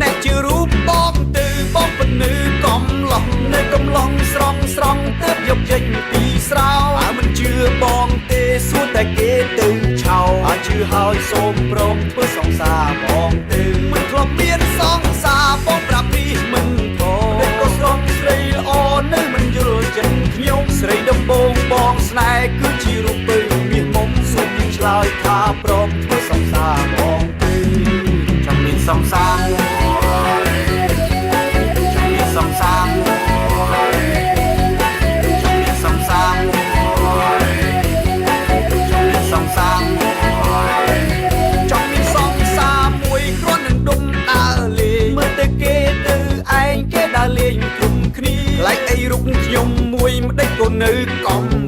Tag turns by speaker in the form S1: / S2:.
S1: អ្នកជារូបបងទៅបងពន្ឺកំឡោះនៅកំឡងស្រង់ស្រង់ទើបយកចេញពីស្រោបើមិនជឿបងទេសួរតែគេទៅឆោបើជឿហើយសូមព្រមធ្វើសង្សារបងទៅមិនធ្លាប់មានសង្សារបងប្រាប់នេះមិនថនេះក៏ស្រង់ស្រីល្អនៅមិនយល់ចិត្តខ្ញុំស្រីដំបងបងស្នេហ៍គឺជារូបពៅមាសមុំសូមឆ្លើយថាព្រមធ្វើសង្សារបងទៅចង់មានសង្សារមួយចង់មានសង្សារមួយចង់មានសង្សារមួយចង់មានសង្សារមួយចង់មានសង្សារមួយគ្រាន់នឹងដុំដើរលេងមើលទៅគេទៅឯងគេដើរលេងគុំគ្នាឡែកអីរូបខ្ញុំមួយម្ដេចក៏នៅកំ